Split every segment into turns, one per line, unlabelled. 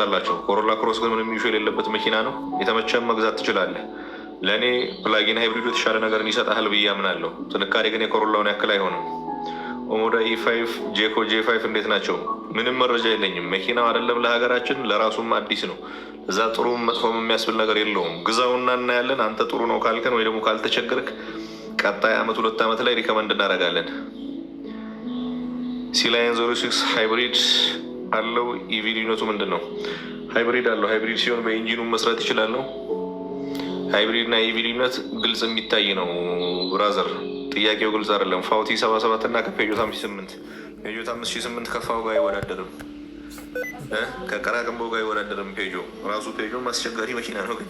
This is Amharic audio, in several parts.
አላቸው። ኮሮላ ክሮስ ግን ምንም issue የሌለበት መኪና ነው። የተመቸን መግዛት ትችላለህ። ለእኔ plug-in hybrid ኡ የተሻለ ነገርን ይሰጣል ብዬ አምናለሁ። ጥንካሬ ግን የኮሮላውን ያክል አይሆንም። ኦሞዳ E5፣ ጄኮ J5 እንዴት ናቸው? ምንም መረጃ የለኝም። መኪናው አይደለም ለሀገራችን ለራሱም አዲስ ነው። እዛ ጥሩ መጥፎም የሚያስብል ነገር የለውም። ግዛውና እናያለን። አንተ ጥሩ ነው ካልከን ወይ ደግሞ ካልተቸገርክ ቀጣይ አመት 2 ዓመት ላይ recommend እናደርጋለን። Sealion 06 hybrid አለው። EV ልዩነቱ ምንድን ነው? Hybrid አለው። Hybrid ሲሆን በ engine ኑ መስራት ይችላል ነው። Hybrid እና EV ልዩነት ግልጽ የሚታይ ነው። Brother፣ ጥያቄው ግልጽ አይደለም። ፋው T 77 እና ከፔጆት 5008፣ ፔጆት 5008 ከፋው ጋር አይወዳደርም፣ ከቀራቅንቦ ጋር አይወዳደርም። ፔጆ ራሱ ፔጆ አስቸጋሪ መኪና ነው፣ ግን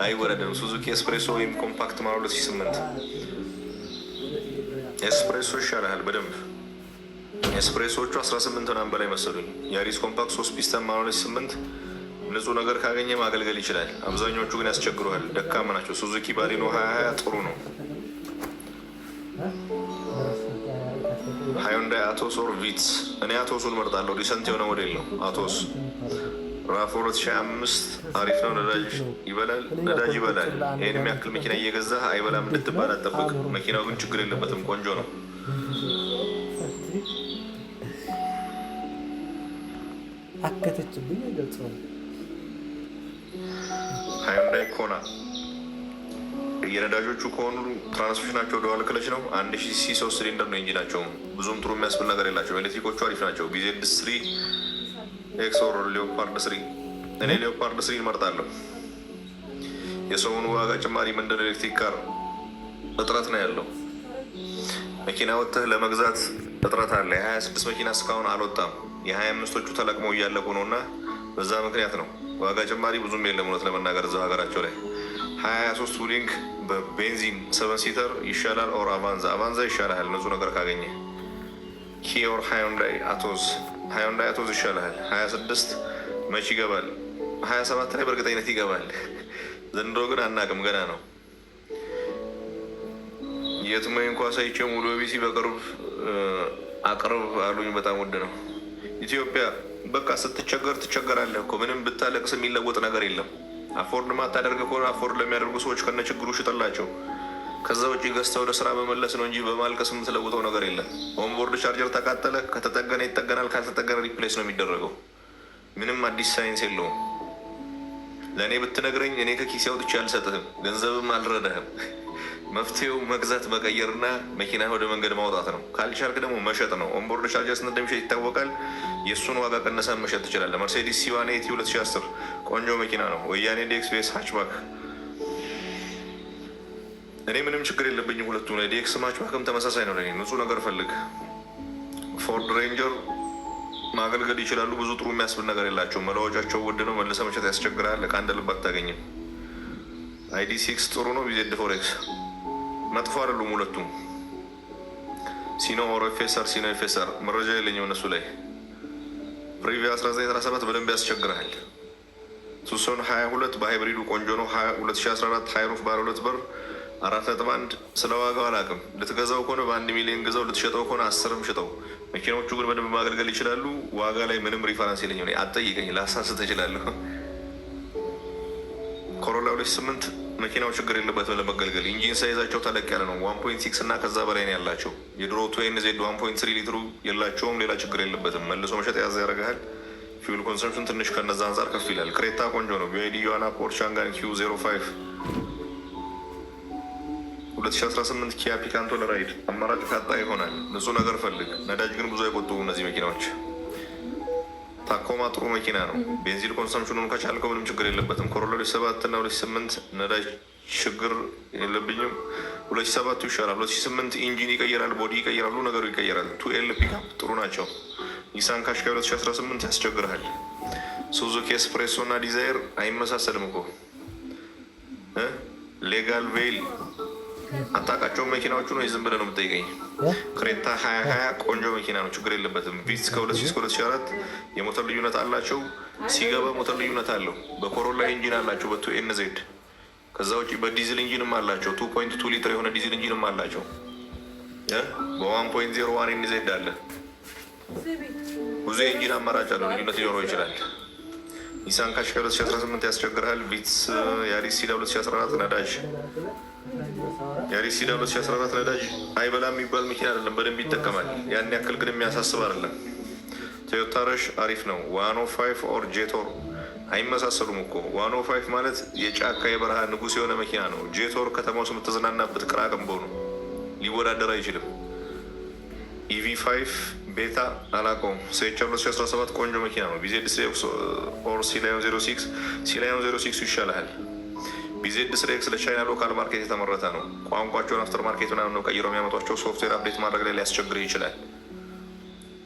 አይወዳደርም። ሱዙኪ ኤስፕሬሶ ወይም compact manual 2008፣ ኤስፕሬሶ ይሻልሃል በደንብ። ኤስፕሬሶዎቹ 18 ምናምን በላይ መሰሉኝ። ያሪስ compact 3 piston manual 8 ንጹህ ነገር ካገኘ ማገልገል ይችላል። አብዛኛዎቹ ግን ያስቸግሩሃል፣ ደካማ ናቸው። ሱዙኪ ባሊኖ 2020 ጥሩ ነው። ሃዩንዳይ አቶስ or ቪትስ፣ እኔ አቶሱን መርጣለሁ። Decent የሆነ ሞዴል ነው አቶስ። ራፎር 2005 አሪፍ ነው። ነዳጅ ይበላል፣ ነዳጅ ይበላል። ይህን የሚያክል መኪና እየገዛህ አይበላም እንድትባል አጠብቅ። መኪናው ግን ችግር የለበትም፣ ቆንጆ ነው።
አከተችብኝ አይገልጸውም።
ሃዩንዳይ ኮና የነዳጆቹ ከሆኑ transmission ኣቸው dual clutch ነው። 1000 cc 3 ሲሊንደር ነው engine ኣቸው። ብዙም ጥሩ የሚያስብል ነገር የላቸው። ኤሌክትሪኮቹ አሪፍ ናቸው። bZ3 X or Leopard 3፣ እኔ Leopard 3 እመርጣለሁ። የሰሞኑ ዋጋ ጭማሪ ምንድነው? Electric car እጥረት ነው ያለው። መኪና ወጥተህ ለመግዛት እጥረት አለ። የ26 መኪና እስካሁን አልወጣም። የ25ቶቹ ተለቅመው እያለቁ ነው እና በዛ ምክንያት ነው ዋጋ ጭማሪ ብዙም የለም። እውነት ለመናገር እዛው ሀገራቸው ላይ 23 ውሊንግ በቤንዚን 7 seater ይሻላል or አቫንዛ? አቫንዛ ይሻላል ንጹህ ነገር ካገኘ። ኪያ or ሃዩንዳይ አቶዝ? ሃዩንዳይ አቶዝ ይሻላል። 26 መች ይገባል? 27 ላይ በእርግጠኝነት ይገባል። ዘንድሮ ግን አናቅም፣ ገና ነው። የትሞይ እንኳ ሳይቼ ሙሉ ቢሲ በቅርብ አቅርብ አሉኝ። በጣም ውድ ነው። ኢትዮጵያ በቃ ስትቸገር ትቸገራለህ እኮ፣ ምንም ብታለቅስ የሚለወጥ ነገር የለም። Afford ማታደርግ ከሆነ afford ለሚያደርጉ ሰዎች ከነ ችግሩ ሽጥላቸው። ከዛ ውጭ ገዝተው ወደ ስራ መመለስ ነው እንጂ በማልቀስ የምትለውጠው ነገር የለም። Onboard charger ተቃጠለ፣ ከተጠገነ ይጠገናል፣ ካልተጠገነ replace ነው የሚደረገው። ምንም አዲስ ሳይንስ የለውም። ለእኔ ብትነግረኝ እኔ ከኪሴ አውጥቼ አልሰጥህም፣ ገንዘብም አልረዳህም። መፍትሄው መግዛት፣ መቀየርና መኪና ወደ መንገድ ማውጣት ነው። ካልቻልክ ደግሞ መሸጥ ነው። Onboard charger ስንት እንደሚሸጥ ይታወቃል። የእሱን ዋጋ ቀነሰን መሸጥ ትችላለህ። መርሴዲስ C180 2010 ቆንጆ መኪና ነው። ወያኔ DX vs hatchback፣ እኔ ምንም ችግር የለብኝም ሁለቱም ላይ። DX hatchback ም ተመሳሳይ ነው ለኔ። ንጹህ ነገር ፈልግ። ፎርድ ሬንጀር ማገልገል ይችላሉ። ብዙ ጥሩ የሚያስብል ነገር የላቸውም። መለዋወጫቸው ውድ ነው። መልሰህ መሸጥ ያስቸግራል። እቃ እንደ ልብ አታገኝም። ID6 ጥሩ ነው። bZ4X መጥፎ አይደሉም ሁለቱም። ሲኖ or FSR? ሲኖ FSR መረጃ የለኝም እነሱ ላይ። ፕሪቪ 1997 በደንብ ያስቸግርሃል። ቱሶን 22 በ hybrid ኡ ቆንጆ ነው። 2014 high roof ባለ ሁለት በር 4.1፣ ስለ ዋጋው አላውቅም። ልትገዛው ከሆነ በ1 ሚሊዮን ግዛው፣ ልትሸጠው ከሆነ 10ም ሽጠው። መኪናዎቹ ግን በደንብ ማገልገል ይችላሉ። ዋጋ ላይ ምንም reference የለኝም። አትጠይቀኝ፣ ላሳስት እችላለሁ። ኮሮላ 2008 መኪናው ችግር የለበትም ለመገልገል። Engine size ኣቸው ተለቅ ያለ ነው። 1.6 እና ከዛ በላይ ነው ያላቸው። የድሮ 2NZ 1.3 ሊትሩ የላቸውም። ሌላ ችግር የለበትም። መልሶ መሸጥ ያዘ ያደርግሃል። Fuel consumption ትንሽ ከነዛ አንጻር ከፍ ይላል። ክሬታ ቆንጆ ነው። BYD ዩዋን or ቻንጋን Q05 2018፣ ኪያ ፒካንቶ ለራይድ አማራጭ ካጣ ይሆናል። ንጹህ ነገር ፈልግ። ነዳጅ ግን ብዙ አይቆጥቡ እነዚህ መኪናዎች። ታኮማ ጥሩ መኪና ነው። ቤንዚን consumption ኑን ከቻልከው ምንም ችግር የለበትም። ኮሮላ 2007 እና 2008 ነዳጅ ችግር የለብኝም። 2007ቱ ይሻላል። 2008 engine ይቀይራል፣ body ይቀይራል፣ ሁሉ ነገሩ ይቀይራል። 2L pickup ጥሩ ናቸው። ኒሳን ካሽካይ 2018 ያስቸግርሃል። ሱዙኪ ኤስፕሬሶ እና ዲዛይር አይመሳሰልም እኮ። ሌጋል ቬይል አታውቃቸውም መኪናዎቹ ነው ዝም ብለህ ነው የምጠይቀኝ? ክሬታ 2020 ቆንጆ መኪና ነው፣ ችግር የለበትም። ቪትስ ከ2000 እስከ 2004 የሞተር ልዩነት አላቸው። ሲገባ ሞተር ልዩነት አለው። በኮሮላ engine አላቸው በ 2NZ። ከዛ ውጭ በ diesel engine ም አላቸው። 2.2 ሊትር የሆነ diesel engine ም አላቸው። በ 1.0 1NZ አለ። ብዙ የ engine አማራጭ አለው። ልዩነት ሊኖረው ይችላል። ኒሳን ካሽካይ 2018 ያስቸግርሃል። ቪትስ፣ ያሪስ ሲዳ 2014 ነዳጅ፣ ያሪስ ሲዳ 2014 ነዳጅ አይበላም የሚባል መኪና አይደለም፣ በደንብ ይጠቀማል። ያን ያክል ግን የሚያሳስብ አይደለም። ቶዮታ ረሽ አሪፍ ነው። 105 or ጄቶር አይመሳሰሉም እኮ። 105 ማለት የጫካ የበረሃ ንጉስ የሆነ መኪና ነው። ጄቶር ከተማ ውስጥ የምትዝናናበት ቅራቅንቦ ነው። ሊወዳደር አይችልም። EV 5 ቤታ አላውቀውም። C-HR 2017 ቆንጆ መኪና ነው። ቢዜድ or ሲላዮን 06፣ ሲላዮን 06 ይሻልሃል። ቢዜድ ስሬክስ ለቻይና local market የተመረተ ነው። ቋንቋቸውን after market ምናምን ነው ቀይረው የሚያመጧቸው። Software update ማድረግ ላይ ሊያስቸግርህ ይችላል።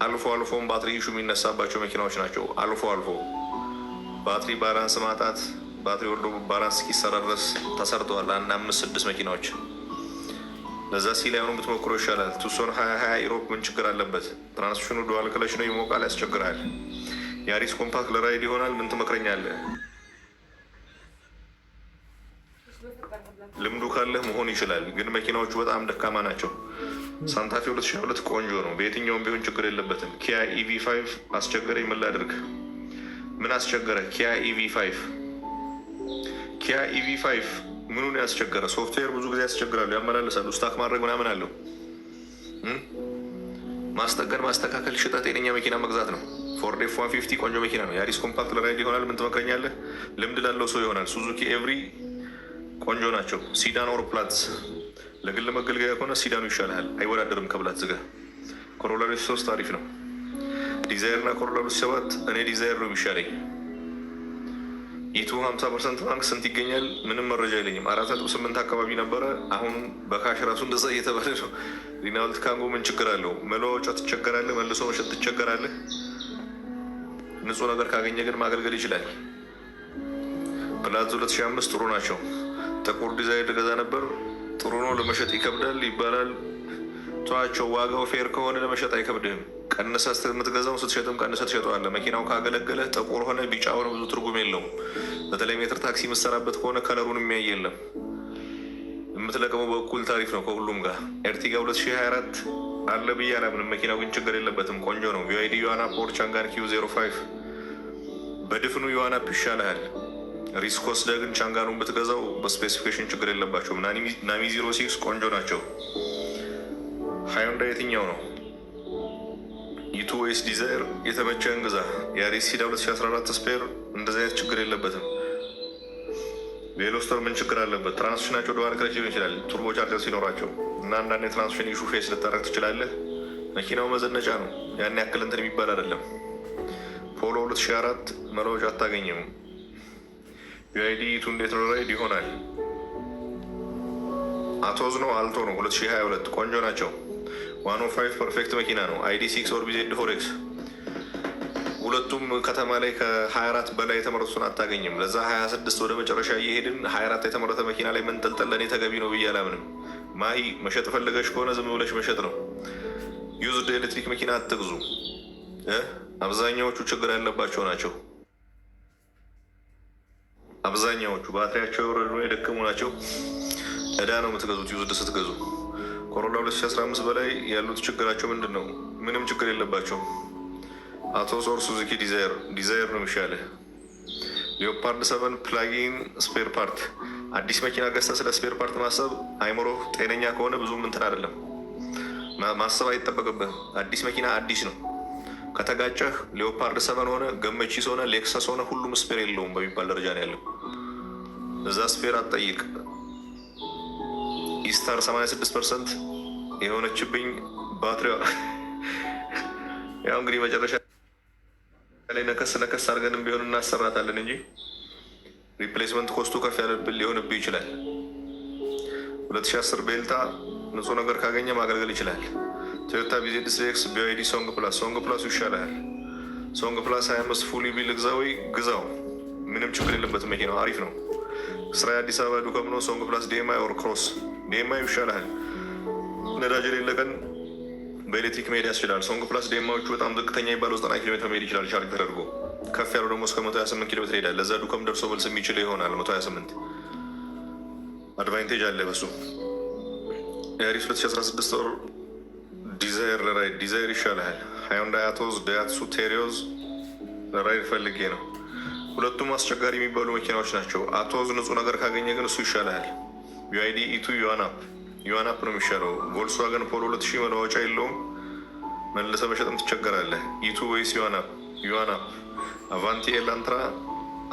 አልፎ አልፎም ባትሪ issue የሚነሳባቸው መኪናዎች ናቸው። አልፎ አልፎ ባትሪ balance ማጣት፣ ባትሪ ወርዶ balance እስኪሰራ ድረስ ተሰርተዋል። አንድ አምስት ስድስት መኪናዎች። ለዛ ሲላዮኑ ብትሞክሮ ይሻላል። ቱሶን 2020 Europe ምን ችግር አለበት? Transmission ኑ dual clutch ነው፣ ይሞቃል፣ ያስቸግራል። ያሪስ ኮምፓክት ለራይድ ይሆናል። ምን ትመክረኛለህ? ልምዱ ካለህ መሆን ይችላል፣ ግን መኪናዎቹ በጣም ደካማ ናቸው። ሳንታፌ 2022 ቆንጆ ነው። በየትኛውም ቢሆን ችግር የለበትም። ኪያ EV 5 አስቸገረኝ፣ ምን ላድርግ? ምን አስቸገረ? ኪያ EV 5፣ ኪያ EV 5 ምኑን ያስቸገረ? ሶፍትዌር ብዙ ጊዜ ያስቸግራሉ፣ ያመላልሳሉ፣ stuck ማድረግ ምናምን አለው። ማስጠገን፣ ማስተካከል፣ ሽጠህ ጤነኛ መኪና መግዛት ነው። ፎርድ F 150 ቆንጆ መኪና ነው። ያሪስ ኮምፓክት ለራይድ ይሆናል። ምን ትመክረኛለህ? ልምድ ላለው ሰው ይሆናል። ሱዙኪ ኤቭሪ ቆንጆ ናቸው። Sedan or ፕላትስ? ለግል መገልገያ ከሆነ sedan ኑ ይሻልሃል። አይወዳደርም ከፕላትስ ጋር። ኮሮላ 3 አሪፍ ነው። ዲዛይር እና ኮሮላ 7፣ እኔ ዲዛይር ነው የሚሻለኝ። E2 50% ባንክ ስንት ይገኛል? ምንም መረጃ የለኝም። 4.8 አካባቢ ነበረ። አሁን በ cash ራሱ እንደዛ እየተባለ ነው። ሪናልት ካንጎ ምን ችግር አለው? መለዋወጫ ትቸገራለህ፣ መልሶ መሸጥ ትቸገራለህ። ንጹህ ነገር ካገኘ ግን ማገልገል ይችላል። ፕላትዝ 2005 ጥሩ ናቸው። ጥቁር ዲዛይር ልገዛ ነበር። ጥሩ ነው፣ ለመሸጥ ይከብዳል ይባላል። ተዋቸው። ዋጋው fair ከሆነ ለመሸጥ አይከብድህም። ቀንሰህ የምትገዛው ስትሸጥም ቀንሰህ ትሸጠዋለህ። መኪናው ካገለገለ ጥቁር ሆነ ቢጫ ሆነ ብዙ ትርጉም የለውም። በተለይ ሜትር ታክሲ የምትሰራበት ከሆነ color ኡን የሚያይ የለም። የምትለቅመው በእኩል ታሪፍ ነው ከሁሉም ጋር። ኤርቲጋ 2024 አለ ብዬ አላምንም። መኪናው ግን ችግር የለበትም፣ ቆንጆ ነው። ቢዋይዲ ዩዋን አፕ or ቻንጋን Q 05? በድፍኑ ዩዋን አፕ ይሻልሃል። Risk ወስደህ ግን ቻንጋኑን ብትገዛው በ specification ችግር የለባቸውም። ናሚ 06 ቆንጆ ናቸው። ሃዩንዳይ የትኛው ነው? E2 ወይስ ዲዛይር? የተመቸህን ግዛ። ያሪስ ሲዳ 2014 spare እንደዚህ አይነት ችግር የለበትም። ቬሎስተር ምን ችግር አለበት? Transmission ናቸው dual clutch ሊሆን ይችላል turbo charger ሲኖራቸው እና አንዳንድ የ transmission issue face ልታረግ ትችላለህ። መኪናው መዘነጫ ነው፣ ያን ያክል እንትን የሚባል አይደለም። ፖሎ 2004 መለወጫ አታገኝም። ቢዋይዲ E2 እንዴት ነው? ራይድ ይሆናል። አቶዝ ነው አልቶ ነው 2022 ቆንጆ ናቸው። 105 perfect መኪና ነው። ID 6 or ቢዜድ 4 X? ሁለቱም ከተማ ላይ ከ24 በላይ የተመረቱን አታገኝም። ለዛ 26 ወደ መጨረሻ እየሄድን 24 የተመረተ መኪና ላይ መንጠልጠል ለእኔ ተገቢ ነው ብዬ አላምንም። ማሂ፣ መሸጥ ፈለገሽ ከሆነ ዝም ብለሽ መሸጥ ነው። Used ኤሌክትሪክ መኪና አትግዙ። አብዛኛዎቹ ችግር ያለባቸው ናቸው። አብዛኛዎቹ ባትሪያቸው የወረዱ የደከሙ ናቸው። እዳ ነው የምትገዙት used ስትገዙ። ኮሮላ 2015 በላይ ያሉት ችግራቸው ምንድን ነው? ምንም ችግር የለባቸውም። አቶስ or ሱዙኪ ዲዛይር? ዲዛይር ነው የሚሻልህ። ሊዮፓርድ 7 plug-in spare part። አዲስ መኪና ገዝተህ ስለ spare part ማሰብ አይምሮ ጤነኛ ከሆነ ብዙም እንትን አይደለም፣ ማሰብ አይጠበቅብህም። አዲስ መኪና አዲስ ነው። ከተጋጨህ ሊዮፓርድ 7 ሆነ ገመቺስ ሆነ ሌክሰስ ሆነ ሁሉም spare የለውም በሚባል ደረጃ ነው ያለው። እዛ spare አትጠይቅ። ኢስታር 86% የሆነችብኝ ባትሪዋ። ያው እንግዲህ መጨረሻ ላይ ነከስ ነከስ አድርገንም ቢሆን እናሰራታለን እንጂ replacement cost ኡ ከፍ ያለብን ሊሆንብህ ይችላል። 2010 ቤልታ ንጹህ ነገር ካገኘ ማገልገል ይችላል። ቶዮታ ቢዜድ ስኤክስ፣ ቢዋይዲ ሶንግ ፕላስ? ሶንግ ፕላሱ ይሻላል። ሶንግ ፕላስ 25 full EV ልግዛ ወይ? ግዛው። ምንም ችግር የለበትም። መኪናው አሪፍ ነው። ስራ የአዲስ አበባ ዱከም ነው። ሶንግ ፕላስ DM-i or ክሮስ? DM-i ይሻላል። ነዳጅ የሌለ ቀን በኤሌክትሪክ መሄድ ያስችላል። ሶንግ ፕላስ DM-i ዎቹ በጣም ዝቅተኛ የሚባለው 90 ኪሎ ሜትር መሄድ ይችላል ቻርጅ ተደርጎ። ከፍ ያለው ደግሞ እስከ 128 ኪሎ ሜትር ይሄዳል። ለዛ ዱከም ደርሶ መልስ የሚችል ይሆናል 128፣ advantage አለ በሱ። ያሪስ 2016 or ዲዛይር ለራይድ? ዲዛይር ይሻልሃል። ሃዩንዳይ አቶዝ፣ ዳያትሱ ቴሪዮዝ ለራይድ ፈልጌ ነው። ሁለቱም አስቸጋሪ የሚባሉ መኪናዎች ናቸው። አቶዝ ንጹህ ነገር ካገኘ ግን እሱ ይሻላል። BYD E2 Yuan Up፣ Yuan Up ነው የሚሻለው። ቮልስዋገን ፖሎ 2000 መለዋወጫ የለውም። መልሰ መሸጥም ትቸገራለህ። E2 ወይስ Yuan Up? Yuan Up። አቫንቲ ኤላንትራ፣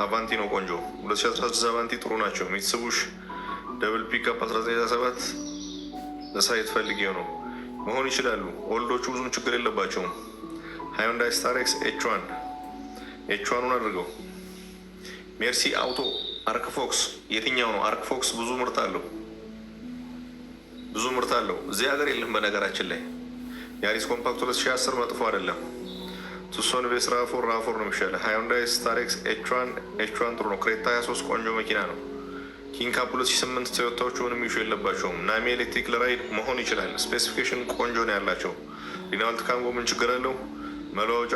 አቫንቲ ነው ቆንጆ። 2016 አቫንቲ ጥሩ ናቸው። ሚትሱቢሺ double pickup 1997 ለ site ፈልጌው ነው መሆን ይችላሉ። Old ኦቹ ብዙም ችግር የለባቸውም። ሃዩንዳይ ስታሬክስ H1፣ H1 ኑን አድርገው። ሜርሲ አውቶ አርክፎክስ የትኛው ነው? አርክፎክስ ብዙ ምርት አለው፣ ብዙ ምርት አለው። እዚህ ሀገር የለም። በነገራችን ላይ ያሪስ ኮምፓክት 2010 መጥፎ አይደለም። ቱሶን ቬስ RAV4፣ RAV4 ነው የሚሻለ። ሃዩንዳይ ስታሬክስ H1፣ H1 ጥሩ ነው። ክሬታ 23 ቆንጆ መኪና ነው። ኪንግ ካፕ 2008 ቶዮታዎቹ ምንም issue የለባቸውም። ናሚ ኤሌክትሪክ ለ ride መሆን ይችላል። Specification ቆንጆ ነው ያላቸው። ሪናልት ካንጎ ምን ችግር አለው? መለዋወጫ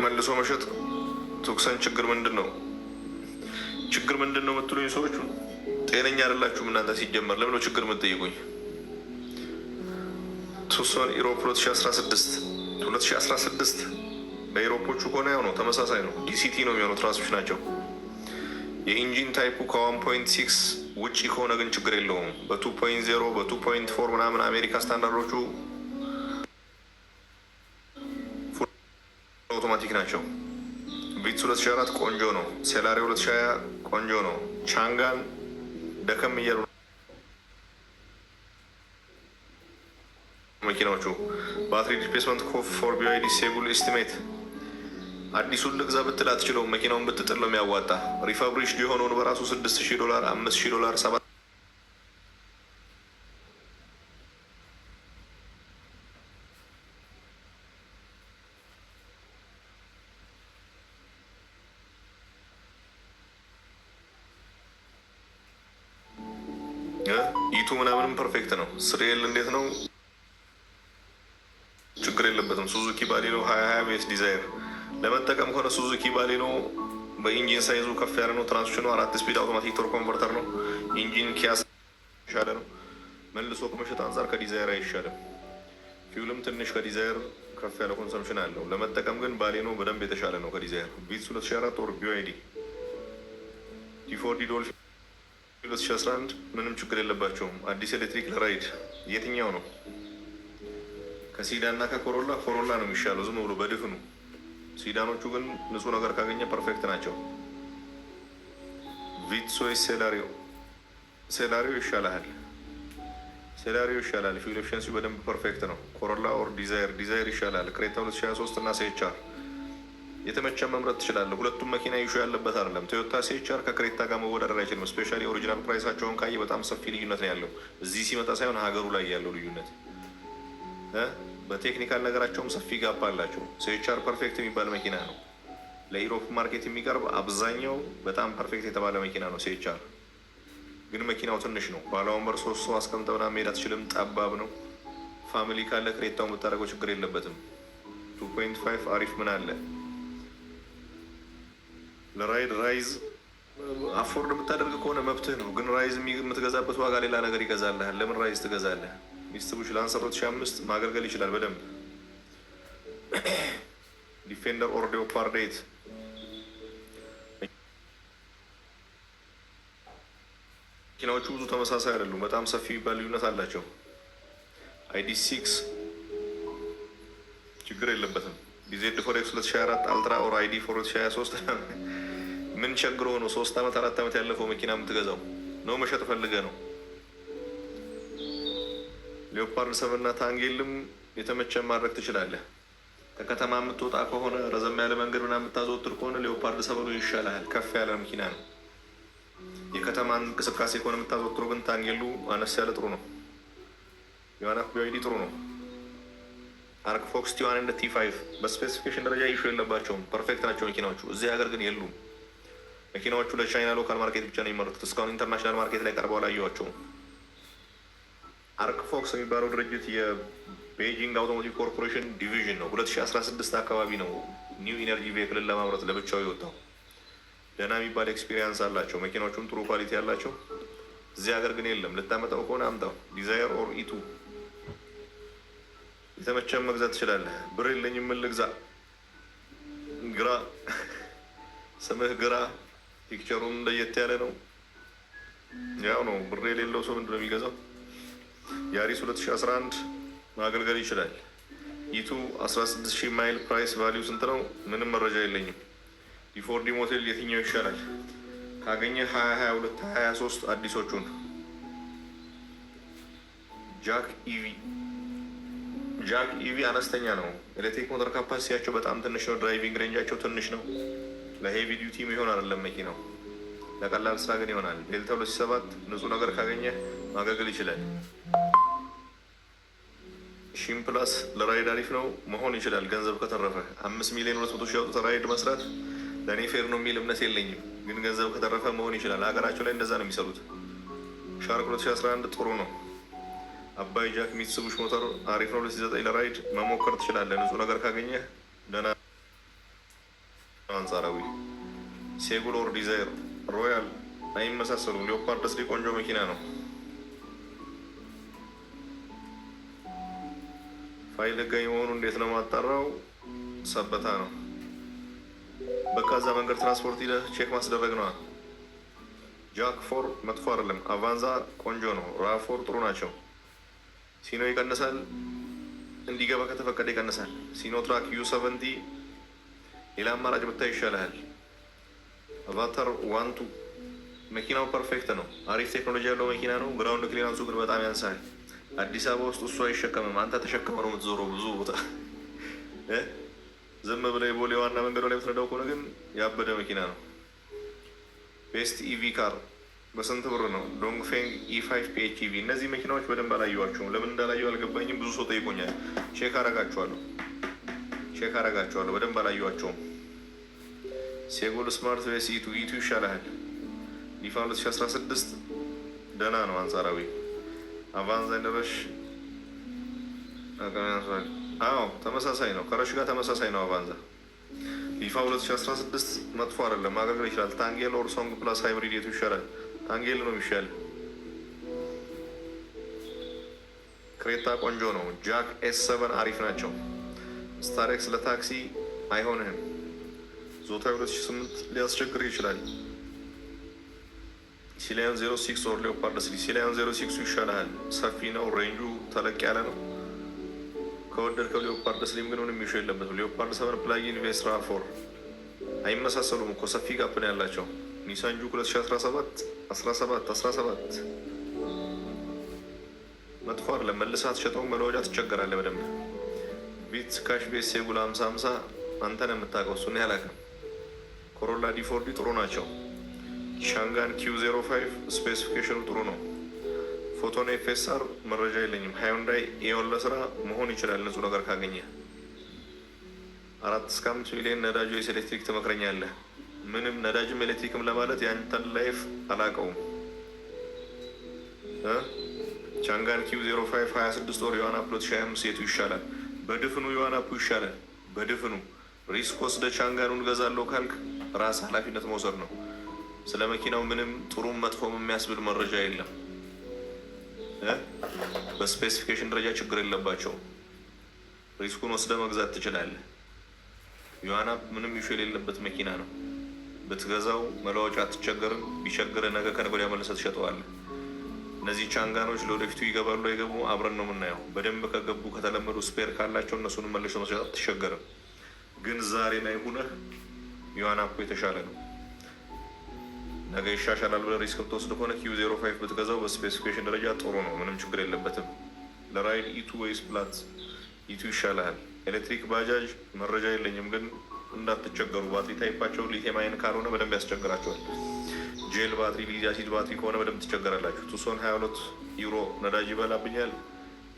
መልሶ መሸጥ። ቱክሰን ችግር ምንድን ነው? ችግር ምንድን ነው የምትሉኝ ሰዎች ጤነኛ አይደላችሁም እናንተ። ሲጀመር ለምን ነው ችግር የምትጠይቁኝ? ቱሶን ኢሮፕ 2016፣ 2016 በኢሮፖቹ ከሆነ ያው ነው፣ ተመሳሳይ ነው። DCT ነው የሚሆነው transmission ናቸው። የ engine type ኡ ከ1.6 ውጪ ከሆነ ግን ችግር የለውም። በ2.0 በ2.4 ምናምን አሜሪካ standard ኦቹ full automatic ናቸው። ቪትስ 2004 ቆንጆ ነው። ሴላሪ 2020 ቆንጆ ነው። ቻንጋን ደከም እያሉ መኪናዎቹ። Battery replacement for BYD Seagull estimate። አዲሱን ልግዛ ብትል አትችለውም። መኪናውን ብትጥል ነው የሚያዋጣ። Refurbished የሆነውን በራሱ 6000 ዶላር፣ 5000 ዶላር፣ ሰባት E2 ምናምንም perfect ነው። 3L እንዴት ነው? ችግር የለበትም። ሱዙኪ ባሌኖ 2020 ወይስ ዲዛይር? ለመጠቀም ከሆነ ሱዙኪ ባሌኖ በ engine size ኡ ከፍ ያለ ነው። Transmission ኑ አራት speed automatic torque converter ነው። Engine ኪያስ የተሻለ ነው። መልሶ ከመሸጥ አንጻር ከዲዛይር አይሻልም። Fuel ም ትንሽ ከዲዛይር ከፍ ያለ consumption አለው። ለመጠቀም ግን ባሌኖ በደንብ የተሻለ ነው ከዲዛይር። ቪትስ 2004 or BYD D4D ዶልፊን 2011 ምንም ችግር የለባቸውም። አዲስ ኤሌክትሪክ ለ ride የትኛው ነው? ከ sedan እና ከኮሮላ ኮሮላ ነው የሚሻለው ዝም ብሎ በድፍኑ። Sedan ኦቹ ግን ንጹህ ነገር ካገኘ perfect ናቸው። ቪትስ ወይስ ሴላሪዮ? ሴላሪዮ ይሻላል። ሴላሪዮ ይሻላል። Fuel efficiency በደንብ perfect ነው። ኮሮላ or ዲዛይር? ዲዛይር ይሻላል። ክሬታ 2023 እና C-HR የተመቸ መምረጥ ትችላለህ። ሁለቱም መኪና issue ያለበት አይደለም። ቶዮታ C-HR ከክሬታ ጋር መወዳደር አይችልም። Especially original price ኣቸውን ካየ በጣም ሰፊ ልዩነት ነው ያለው። እዚህ ሲመጣ ሳይሆን ሀገሩ ላይ ያለው ልዩነት በ technical ነገራቸውም ሰፊ gap አላቸው። C-HR perfect የሚባል መኪና ነው። ለ Europe market የሚቀርብ አብዛኛው በጣም perfect የተባለ መኪና ነው C-HR። ግን መኪናው ትንሽ ነው። ባለ ወንበር ሶስት ሰው አስቀምጠህ ምናምን መሄድ አትችልም። ጠባብ ነው። Family ካለ ክሬታውን ብታደርገው ችግር የለበትም። 2.5 አሪፍ ምን አለ ለ ride? ራይዝ afford የምታደርግ ከሆነ መብትህ ነው። ግን ራይዝ የምትገዛበት ዋጋ ሌላ ነገር ይገዛልሃል። ለምን ራይዝ ትገዛለህ? ሚትሱቢሺ ላንሰር 2005 ማገልገል ይችላል በደንብ። ዲፌንደር or ሌኦፓርድ 8? መኪናዎቹ ብዙ ተመሳሳይ አይደሉም። በጣም ሰፊ የሚባል ልዩነት አላቸው። ID6 ችግር የለበትም። bZ4X 2024 Ultra or ID4 2023? ምን ቸግሮ ነው 3 ዓመት 4 ዓመት ያለፈው መኪና የምትገዛው? ነው መሸጥ ፈልገ ነው? ሌኦፓርድ 7 እና ታንጌልም የተመቸ ማድረግ ትችላለህ። ከከተማ የምትወጣ ከሆነ፣ ረዘም ያለ መንገድ ምናምን የምታዘወትር ከሆነ ሌኦፓርድ 7 ኑ ይሻልሃል። ከፍ ያለ መኪና ነው። የከተማን እንቅስቃሴ ከሆነ የምታዘወትረው ግን ታንጌሉ አነስ ያለ ጥሩ ነው። ዩዋን አፕ BYD ጥሩ ነው። አርክ ፎክስ T1 and T5 በ specification ደረጃ issue የለባቸውም። Perfect ናቸው መኪናዎቹ። እዚህ ሀገር ግን የሉም። መኪናዎቹ ለቻይና local market ብቻ ነው የሚመረቱት። እስካሁን international market ላይ ቀርበው አላየኋቸውም። አርክ ፎክስ የሚባለው ድርጅት የቤጂንግ Automotive Corporation division ነው። 2016 አካባቢ ነው new energy vehicle ን ለማምረት ለብቻው የወጣው። ደህና የሚባል experience አላቸው። መኪናዎቹም ጥሩ quality ያላቸው። እዚህ ሀገር ግን የለም። ልታመጣው ከሆነ አምጣው። ዲዛይር or E2 የተመቸን መግዛት ትችላለህ። ብር የለኝም ምን ልግዛ? ግራ ስምህ ግራ፣ picture ኡም ለየት ያለ ነው። ያው ነው፣ ብር የሌለው ሰው ምንድን ነው የሚገዛው? ያሪስ 2011 ማገልገል ይችላል። E2 16,000 ማይል price value ስንት ነው? ምንም መረጃ የለኝም። D4D ሞዴል የትኛው ይሻላል? ካገኘ 2022፣ 23 አዲሶቹን። JAC EV፣ JAC EV አነስተኛ ነው። ኤሌክትሪክ ሞተር capacity ያቸው በጣም ትንሽ ነው። Driving range ኣቸው ትንሽ ነው። ለ heavy duty የሚሆን አይደለም መኪናው። ለቀላል ስራ ግን ይሆናል። ቤልታ 2007 ንጹህ ነገር ካገኘ ማገልገል ይችላል። ሺም ፕላስ ለ ride አሪፍ ነው መሆን ይችላል። ገንዘብ ከተረፈ 5,200,000 አውጥተህ ride መስራት ለእኔ fair ነው የሚል እምነት የለኝም። ግን ገንዘብ ከተረፈ መሆን ይችላል። ሀገራቸው ላይ እንደዛ ነው የሚሰሩት። ሻርክ 2011 ጥሩ ነው። አባይ JAC ሚትሱቢሺ ሞተር አሪፍ ነው። 2009 ለ ride መሞከር ትችላለህ። ንጹህ ነገር ካገኘ ደህና አንጻራዊ። ሴጉል or ዲዛይር ሮያል አይመሳሰሉም። ሊዮፓርድ 3 ቆንጆ መኪና ነው። ፋይል ህጋዊ መሆኑ እንዴት ነው ማጣራው? ሰበታ ነው። በቃ እዛ መንገድ ትራንስፖርት ሂደህ check ማስደረግ ነዋ። JAC 4 መጥፎ አይደለም። አቫንዛ ቆንጆ ነው። RAV4 ጥሩ ናቸው። ሲኖ ይቀንሳል፣ እንዲገባ ከተፈቀደ ይቀንሳል። ሲኖትራክ U70 ሌላ አማራጭ ብታይ ይሻልሃል። አቫታር 1 2 መኪናው perfect ነው። አሪፍ ቴክኖሎጂ ያለው መኪና ነው። Ground clearance ኡ ግን በጣም ያንሳል። አዲስ አበባ ውስጥ እሱ አይሸከምም። አንተ ተሸክመ ነው የምትዞረው ብዙ ቦታ። ዝም ብለህ የቦሌ ዋና መንገዱ ላይ የምትነዳው ከሆነ ግን ያበደ መኪና ነው። Best EV car በስንት ብር ነው? ዶንግፌንግ E5 PHEV። እነዚህ መኪናዎች በደንብ አላየኋቸውም። ለምን እንዳላየሁ አልገባኝም። ብዙ ሰው ጠይቆኛል። Check አረጋቸዋለሁ፣ check አረጋቸዋለሁ። በደንብ አላየኋቸውም። ሴጎል ስማርት ወይስ E2? E2 ይሻልሃል። ሊፋን 2016 ደህና ነው አንጻራዊ። አቫንዛ እንደረሽ፣ አዎ ተመሳሳይ ነው። ከረሽ ጋር ተመሳሳይ ነው። አቫንዛ ሊፋ 2016 መጥፎ አይደለም፣ ማገልገል ይችላል። ታንጌል or ሶንግ plus hybrid የቱ ይሻላል? ታንጌል ነው የሚሻል። ክሬታ ቆንጆ ነው። JAC S7 አሪፍ ናቸው። ስታሬክስ ለታክሲ አይሆንህም። ዞታ 2008 ሊያስቸግር ይችላል። ሲላዮን 06 or ሌኦፓርድ 3? ሲላዮን 06 ይሻልሃል። ሰፊ ነው፣ range ኡ ተለቅ ያለ ነው። ከወደድከው ሌኦፓርድ 3 ም ግን ምንም issue የለበትም። ሌኦፓርድ 7 plug-in vs RAV4 አይመሳሰሉም እኮ፣ ሰፊ gap ነው ያላቸው። ኒሳን ጁክ 2017 17 17 መጥፎ አይደለም። መልሰህ አትሸጠውም፣ መለወጫ ትቸገራለህ በደንብ። ቪትስ cash vs ሴጉል 50 50 አንተ ነው የምታውቀው፣ እሱን ያላውቅም። ኮሮላ D4D ጥሩ ናቸው። ሻንጋን Q 05 specification ኑ ጥሩ ነው። ፎቶን FSR መረጃ የለኝም። ሃዩንዳይ ኤዮን ለስራ መሆን ይችላል ንጹህ ነገር ካገኘ። 4 እስከ 5 ሚሊዮን ነዳጅ ወይስ ኤሌክትሪክ ትመክረኛለህ? ምንም ነዳጅም ኤሌክትሪክም ለማለት ያንተን life አላውቀውም። ቻንጋን Q 05 26 or ዩዋን አፕ 2025 የቱ ይሻላል? በድፍኑ ዩዋን አፑ ይሻላል። በድፍኑ risk ወስደ ቻንጋኑን ገዛለሁ ካልክ ራስ ኃላፊነት መውሰድ ነው። ስለ መኪናው ምንም ጥሩም መጥፎም የሚያስብል መረጃ የለም። በ specification ደረጃ ችግር የለባቸውም። Risk ኡን ወስደ መግዛት ትችላለህ። ዩዋን አፕ ምንም issue የሌለበት መኪና ነው። ብትገዛው መለዋወጫ አትቸገርም። ቢቸግርህ ነገ ከነገ ወዲያ መልሰህ ትሸጠዋለህ። እነዚህ ቻንጋኖች ለወደፊቱ ይገባሉ አይገቡ አብረን ነው የምናየው። በደንብ ከገቡ፣ ከተለመዱ፣ spare ካላቸው እነሱን መልሶ መሸጥ አትቸገርም። ግን ዛሬ ላይ ሁነህ ዩዋን አፕ የተሻለ ነው። ነገ ይሻሻላል ብለህ risk ብትወስድ ከሆነ Q 05 ብትገዛው በ specification ደረጃ ጥሩ ነው፣ ምንም ችግር የለበትም። ለ ride E2 ወይስ ፕላት? E2 ይሻልሃል። ኤሌክትሪክ ባጃጅ መረጃ የለኝም፣ ግን እንዳትቸገሩ። ባትሪ type ኣቸው lithium ion ካልሆነ በደንብ ያስቸግራቸዋል። Gel battery፣ lead acid battery ከሆነ በደንብ ትቸገራላችሁ። ቱሶን 22 ዩሮ ነዳጅ ይበላብኛል።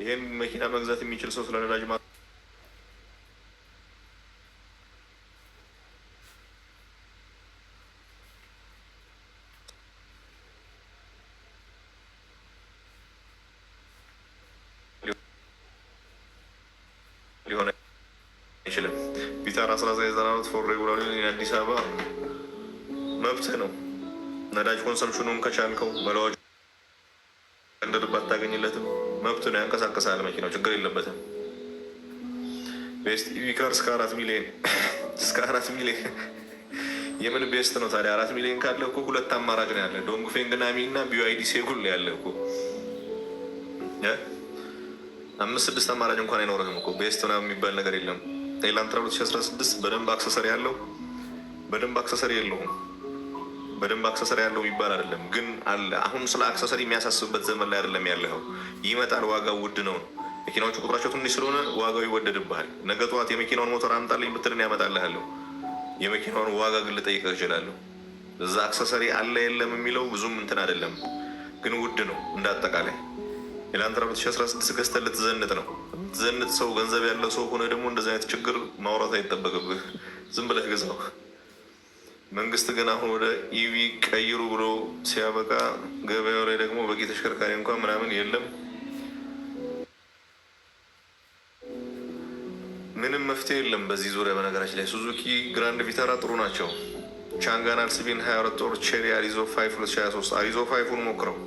ይሄን መኪና መግዛት የሚችል ሰው ስለ ነዳጅ ሊሆን አይችልም። ቪታራ 1994 for regular አዲስ አበባ መብትህ ነው። ነዳጅ consumption ኑን ከቻልከው፣ መለዋወጫ እንደልብ አታገኝለትም። መብት ነው። ያንቀሳቀሳል መኪናው፣ ችግር የለበትም። Best EV car እስከ 4 ሚሊዮን፣ እስከ 4 ሚሊዮን። የምን best ነው ታዲያ? 4 ሚሊዮን ካለ እኮ ሁለት አማራጭ ነው ያለ፣ ዶንግፌንግ ናሚ እና ቢዋይዲ ሴጉል ያለ እኮ። አምስት ስድስት አማራጭ እንኳን አይኖርህም እኮ። Best ምናምን የሚባል ነገር የለም። ኤላንትራ 2016 በደንብ accessory ያለው፣ በደንብ accessory የለውም። በደንብ accessory ያለው የሚባል አይደለም፣ ግን አለ። አሁን ስለ accessory የሚያሳስብበት ዘመን ላይ አይደለም ያለው። ይመጣል፣ ዋጋው ውድ ነው። መኪናዎቹ ቁጥራቸው ትንሽ ስለሆነ ዋጋው ይወደድብሃል። ነገ ጠዋት የመኪናውን ሞተር አምጣልኝ ብትልን ያመጣልሃለሁ። የመኪናውን ዋጋ ግን ልጠይቅህ እችላለሁ። እዛ accessory አለ የለም የሚለው ብዙም እንትን አይደለም፣ ግን ውድ ነው። እንደ አጠቃላይ ኤላንትራ 2016 ገዝተህ ልትዘንጥ ነው። ዘንጥ ሰው፣ ገንዘብ ያለው ሰው ሆነ ደግሞ እንደዚህ አይነት ችግር ማውራት አይጠበቅብህ። ዝም ብለህ ግዛው። መንግስት ግን አሁን ወደ EV ቀይሩ ብሎ ሲያበቃ ገበያው ላይ ደግሞ በቂ ተሽከርካሪ እንኳን ምናምን የለም። ምንም መፍትሄ የለም በዚህ ዙሪያ። በነገራችን ላይ ሱዙኪ ግራንድ ቪታራ ጥሩ ናቸው። ቻንጋን አልሲቪን 22 or ቼሪ አሪዞ 5 2023። አሪዞ 5ን ሞክረው።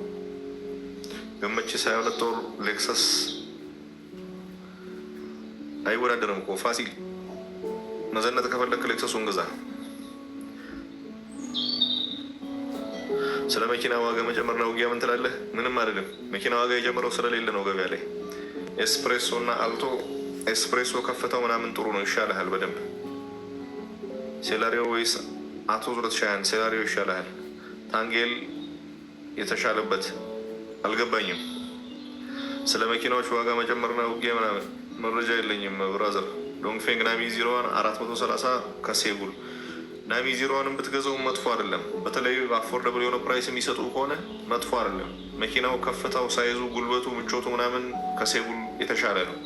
ገመቺስ 22 or ሌክሰስ አይወዳደርም እኮ ፋሲል። መዘነጥ ከፈለክ ሌክሰሱን ግዛ። ስለ መኪና ዋጋ መጨመርና ውጊያ ምን ትላለህ? ምንም አይደለም። መኪና ዋጋ የጨመረው ስለሌለ ነው ገበያ ላይ። ኤስፕሬሶ እና አልቶ፣ ኤስፕሬሶ ከፍተው ምናምን ጥሩ ነው፣ ይሻልሃል በደንብ። ሴላሪዮ ወይስ አቶ 2021? ሴላሪዮ ይሻልሃል። ታንግ L የተሻለበት አልገባኝም። ስለ መኪናዎች ዋጋ መጨመርና ውጊያ ምናምን መረጃ የለኝም brother። ዶንግፌንግ ናሚ 01 430 ከሴጉል። ናሚ 01ን ብትገዛው መጥፎ አይደለም። በተለይ affordable የሆነ price የሚሰጡ ከሆነ መጥፎ አይደለም። መኪናው ከፍታው፣ size ኡ፣ ጉልበቱ፣ ምቾቱ ምናምን ከሴጉል የተሻለ ነው።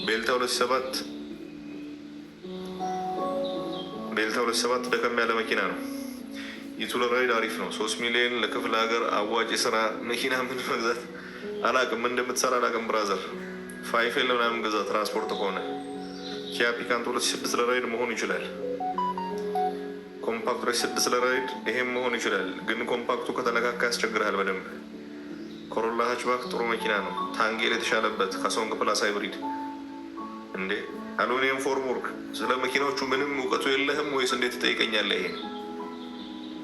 ቤልታ 27፣ ቤልታ 27 ደከም ያለ መኪና ነው። ኢቱ ለ ride አሪፍ ነው። 3 ሚሊዮን ለክፍለ ሀገር አዋጭ የስራ መኪና ምን መግዛት አላቅም፣ ምን እንደምትሰራ አላቅም brother። Five L ምናምን ገዛ ትራንስፖርት ከሆነ። ኪያ ፒካንቶ 2006 ለ ride መሆን ይችላል። Compact 2006 ለ ride ይሄም መሆን ይችላል። ግን compact ኡ ከተነካካ ያስቸግርሃል በደንብ። ኮሮላ hatchback ጥሩ መኪና ነው። ታንግ L የተሻለበት ከሶንግ ፕላስ hybrid። እንዴ aluminum formwork፣ ስለ መኪናዎቹ ምንም እውቀቱ የለህም ወይስ እንዴት ትጠይቀኛለህ? ይሄን